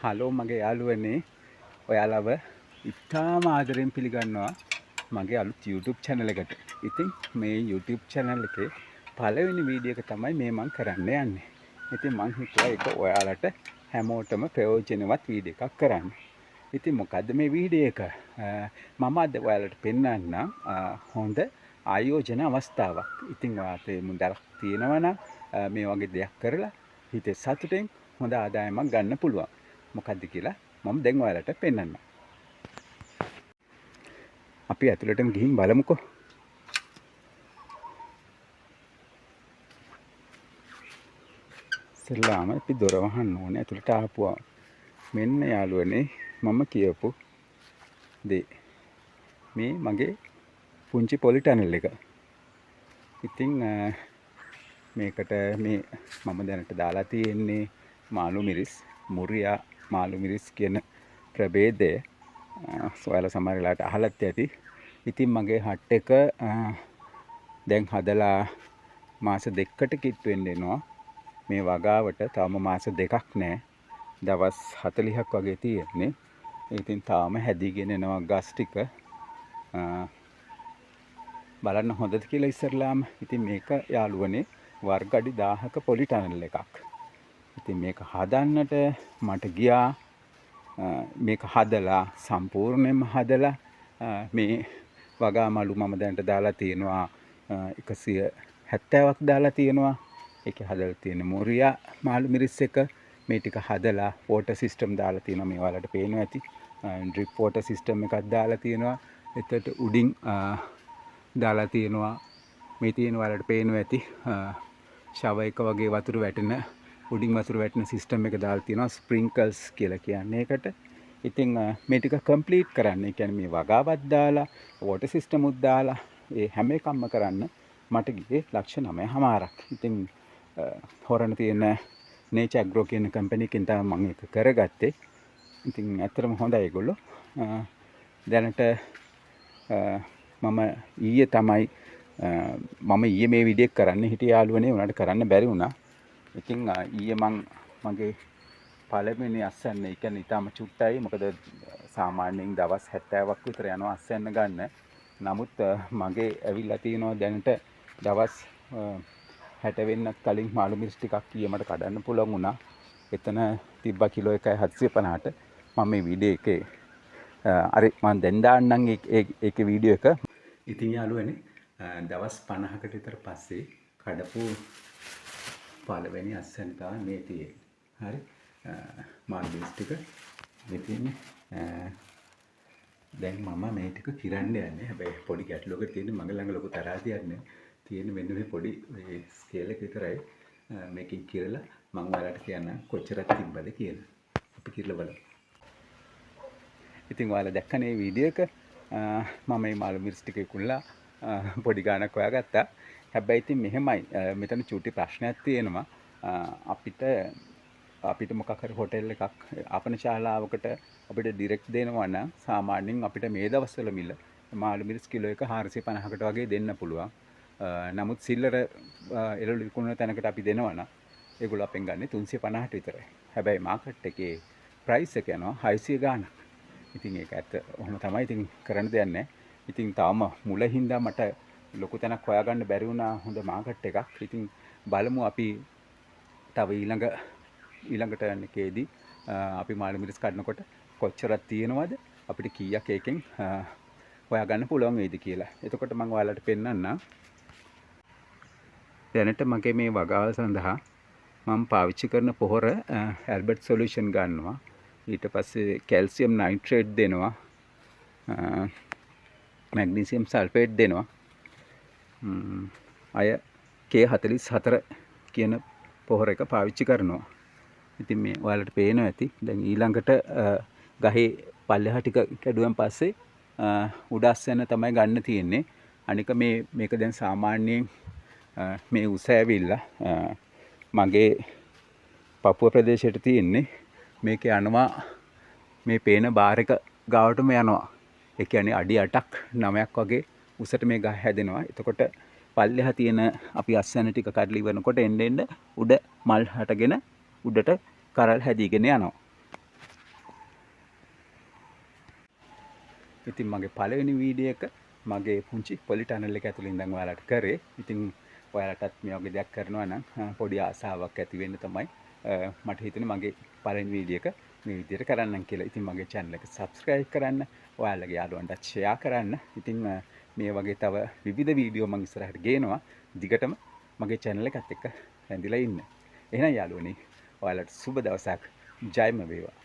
Hello මගේ යාළුවනේ, ඔයාලව ඉතාම ආදරෙන් පිළිගන්නවා මගේ අලුත් YouTube channel එකට. ඉතින් මේ YouTube channel එකේ පළවෙනි වීඩියෝ එක තමයි මේ මං කරන්න යන්නේ. ඉතින් මං හිතුවා ඒක ඔයාලට හැමෝටම ප්‍රයෝජනවත් වීඩියෝ එකක් කරන්න. ඉතින් මොකද්ද මේ වීඩියෝ එක? මම අද ඔයාලට පෙන්වන්නම් හොඳ ආයෝජන අවස්ථාවක්. ඉතින් ඔයාට මුදලක් තියෙනවා නම් මේ වගේ දෙයක් කරලා හිතේ සතුටෙන් හොඳ ආදායමක් ගන්න පුළුවන්. මොකද්ද කියලා මම දැන් ඔයාලට පෙන්වන්නම්. අපි ඇතුළටම ගිහින් බලමුකෝ. ඉස්සෙල්ලාම අපි දොර වහන්න ඕනේ ඇතුළට ආපුවා. මෙන්න යාළුවනේ මම කියපු දේ. මේ මගේ පුංචි පොලි ටනල් එක. ඉතින් මේකට මේ මම දැනට දාලා තියෙන්නේ මාළු මිරිස්, මුරියා මාළු මිරිස් කියන ප්‍රභේදය. ඔයාලා සමහර වෙලාවට අහලත් ඇති. ඉතින් මගේ හට් එක දැන් හදලා මාස දෙකකට කිට් වෙන්න එනවා. මේ වගාවට තවම මාස දෙකක් නෑ. දවස් 40ක් වගේ තියෙන්නේ. ඉතින් තාම හැදීගෙන එනවා ගස් ටික. බලන්න හොඳද කියලා ඉස්සරලාම. ඉතින් මේක යාළුවනේ වර්ග අඩි 1000ක පොලි ටනල් එකක්. ඉතින් මේක හදන්නට මට ගියා. මේක හදලා සම්පූර්ණයෙන්ම හදලා මේ වගා මලු මම දැනට දාලා තියෙනවා 170ක් දාලා තියෙනවා. ඒකේ හදලා තියෙන මොරියා මාළු මිරිස් එක මේ ටික හදලා වෝටර් සිස්ටම් දාලා තියෙනවා. මේ ඔයාලට පේනවා ඇති. ඩ්‍රිප් වෝටර් සිස්ටම් එකක් දාලා තියෙනවා. එතකොට උඩින් දාලා තියෙනවා. මේ තියෙන ඔයාලට පේනවා ඇති. ෂවර් එක වගේ වතුර වැටෙන උඩින් වතුර වැටෙන සිස්ටම් එක දාලා තියෙනවා. ස්ප්‍රින්කල්ස් කියලා කියන්නේ ඒකට. ඉතින් මේ ටික කම්ප්ලීට් කරන්න, ඒ කියන්නේ මේ වගාවක් දාලා වෝටර් සිස්ටම් උත් දාලා ඒ හැම එකක්ම කරන්න මට ගියේ ලක්ෂ නවයහමාරක්. ඉතින් හොරණ තියෙන නේචර් ඇග්‍රෝ කියන කම්පැනි එකෙන් තමයි මම ඒක කරගත්තේ. ඉතින් ඇත්තටම හොඳයි ඒගොල්ලෝ. දැනට මම ඊයේ තමයි, මම ඊයේ මේ වීඩියෝ එක කරන්න හිටියේ යාළුවනේ, උනාට කරන්න බැරි වුණා. ඉතින් ඊයේ මං මගේ පළවෙනි අස්වැන්න, ඒ කියන්නේ ඊටම චුට්ටයි, මොකද සාමාන්‍යයෙන් දවස් 70ක් විතර යනවා අස්වැන්න ගන්න. නමුත් මගේ ඇවිල්ලා තියෙනවා දැනට දවස් 60 වෙන්නත් කලින් මාළු මිරිස් ටිකක් ඊයේ මට කඩන්න පුළුවන් වුණා. එතන තිබ්බා කිලෝ එකයි හත්සිය පනහට. මම මේ වීඩියෝ එකේ, අර මං දැන් දාන්නම් ඒකේ වීඩියෝ එක. ඉතින් යාළුවනේ, දවස් 50කට විතර පස්සේ කඩපු පළවෙනි අස්වැන්න තමයි මේ තියෙන්නේ. හරි. මාළු මිරිස් ටික මේ තියෙන්නේ. දැන් මම මේ ටික කිරන්න යන්නේ. හැබැයි පොඩි ගැටලුවක තියෙන්නේ මගේ ළඟ ලොකු තරාතියක් නෑ. තියෙන්නේ මෙන්න මේ පොඩි මේ ස්කේල් එක විතරයි. මේකෙන් කිරලා මං ඔයාලට කියන්නම් කොච්චරක් තිබ්බද කියලා. අපි කිරලා බලමු. ඉතින් ඔයාලා දැක්කනේ මේ වීඩියෝ එක. මම මේ මාළු මිරිස් ටික විකුණලා, පොඩි ගාණක් හොයාගත්තා. හැබැයි ඉතින් මෙහෙමයි. මෙතන චූටි ප්‍රශ්නයක් තියෙනවා. අපිට මොකක් හරි හොටෙල් එකක්, ආපන ශාලාවකට අපිට ඩිරෙක්ට් දෙනවා නම් සාමාන්‍යයෙන් අපිට මේ දවස්වල මිල මාළු මිරිස් කිලෝ එක හාරසිය පනහකට වගේ දෙන්න පුළුවන්. නමුත් සිල්ලර, එළවලු විකුණන තැනකට අපි දෙනවා නම් ඒගොල්ලෝ අපෙන් ගන්නේ තුන්සිය පනහට විතරයි. හැබැයි මාකට් එකේ ප්‍රයිස් එක යනවා හයසිය ගාණක්. ඉතින් ඒක ඇත්ත ඔහොම තමයි. ඉතින් කරන්න දෙයක් නැහැ. ඉතින් තාම මුල හින්දා මට ලොකු තැනක් හොයාගන්න බැරි වුණා හොඳ මාකට් එකක්. ඉතින් බලමු අපි තව ඊළඟට යන එකේදී, අපි මාළු මිරිස් කඩනකොට කොච්චරක් තියෙනවද අපිට කීයක් ඒකෙන්, හොයාගන්න පුළුවන් වෙයිද කියලා. එතකොට මම ඔයාලට පෙන්නන්නම්. දැනට මගේ මේ වගාව සඳහා මම පාවිච්චි කරන පොහොර, ඇල්බර්ට් සොලියුෂන් ගන්නවා. ඊට පස්සේ කැල්සියම් නයිට්‍රේට් දෙනවා. මැග්නීසියම් සල්ෆේට් දෙනවා. අය K44 කියන පොහොර එක පාවිච්චි කරනවා. ඉතින් මේ ඔයාලට පේනවා ඇති. දැන් ඊළඟට, ගහේ පල්ලෙහා ටික කැඩුවන් පස්සේ, උඩ අස්වැන්න තමයි ගන්න තියෙන්නේ. අනික මේක දැන් සාමාන්‍යයෙන්, මේ උස ඇවිල්ලා, මගේ පපුව ප්‍රදේශයට තියෙන්නේ. මේක යනවා මේ පේන බාර් එක ගාවටම යනවා. ඒ කියන්නේ අඩි 8ක් 9ක් වගේ උසට මේ ගහ හැදෙනවා. එතකොට පල්ලෙහා තියෙන අපි අස්වැන්න ටික කඩලා ඉවරනකොට එන්න එන්න උඩ මල් හටගෙන උඩට කරල් හැදීගෙන යනවා. ඉතින් මගේ පළවෙනි වීඩියෝ එක මගේ පුංචි පොලි ටනල් එක ඇතුළේ ඉඳන් ඔයාලට කරේ. ඉතින් ඔයාලටත් මේ වගේ දෙයක් කරනවා නම් පොඩි ආසාවක් ඇති වෙන්න තමයි මට හිතුනේ මගේ පළවෙනි වීඩියෝ එක මේ විදිහට කරන්නම් කියලා. ඉතින් මගේ channel එක subscribe කරන්න, ඔයාලගේ යාළුවන්ටත් share කරන්න. ඉතින් මේ වගේ තව විවිධ වීඩියෝ මං ඉස්සරහට ගේනවා. දිගටම මගේ channel එකත් එක්ක රැඳිලා ඉන්න. එහෙනම් යාළුවනේ, ඔයාලට සුබ දවසක්. ජයම වේවා.